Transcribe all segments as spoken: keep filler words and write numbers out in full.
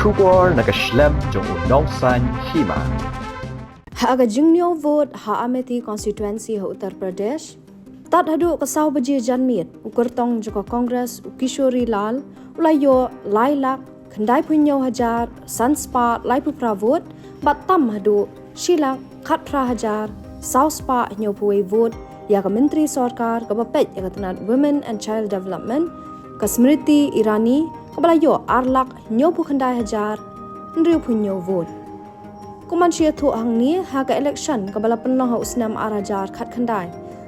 Khubor na ka shlem jong u Nongsaiñ Hima. Ha ka jingniew vote ha Amethi constituency ha Uttar Pradesh, tad haduh ka saw baje janmiet, u kyrtong jong ka Congress u Kishori Lal u la ïoh lai lak khyndai phew hynñiew hajar san spah laiphew phra vote, bad tam haduh shi lak khatphra hajar saw spah hynñiewphew wei vote ïa ka Myntri Sorkar kaba peit ïa ka tnat Women and Child Development, ka Smriti Irani, kaba la ïoh ar lak hynñiewphew khyndai hajar hynriewphew hynñiew vote. Kum ban shu ïathuh hangne, ha ka election kaba la pynlong ha u snem ar hajar khatkhyndai,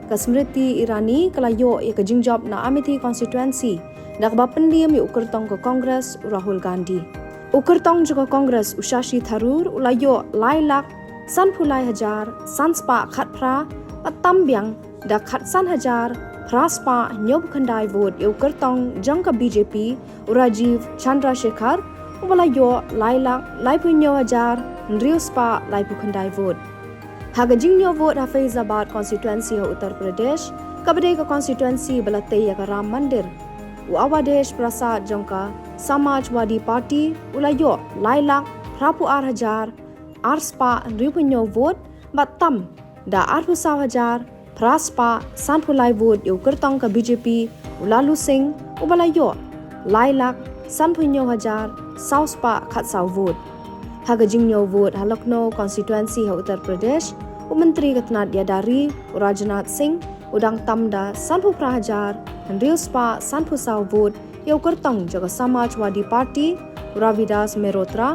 ka Smriti Irani ka la ïoh ïa ka jingjop na Amethi constituency da kaba pynliem ïa u kyrtong ka Congress u Rahul Gandhi. U kyrtong jong ka Congress u Shashi Tharoor u la ïoh lai lak sanphew lai hajar san spah khatphra, bad tam biang da khatsan hajar phra spah hynñiewphew khyndai vote ïa u kyrtong jong ka B J P u Rajeev Chandrasekhar, uba la ïoh lai lak laiphew hynñiew hajar hynriew spah laiphew khyndai vote. Ha ka jingniew vote ha Faizabad constituency ha Uttar Pradesh, kaba dei ka constituency ba la tei ïa ka Ram Mandir, u Avadesh Prasad jong ka Samajwadi Party u la ïoh lai lak phraphew ar hajar ar spah hynriewphew hynñiew vote, bad tam da arphew saw hajar phra spah sanphew lai vote ïa u kyrtong ka B J P u Lalu Singh, uba la ïoh lai lak sanphew hynñiew hajar saw spah khatsaw vote. Ha ka jingniew vote ha Lucknow constituency ha Uttar Pradesh, u Myntri ka tnat ïada ri u Rajnath Singh u dang tam da sanphew phra hajar hynriew spah sanphew saw vote ïa u kyrtong jong ka Samajwadi Party u Ravidas Mehrotra,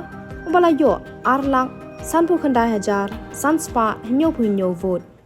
uba la ïoh ar lak sanphew khyndai hajar san spah hynñiewphew hynñiew vote.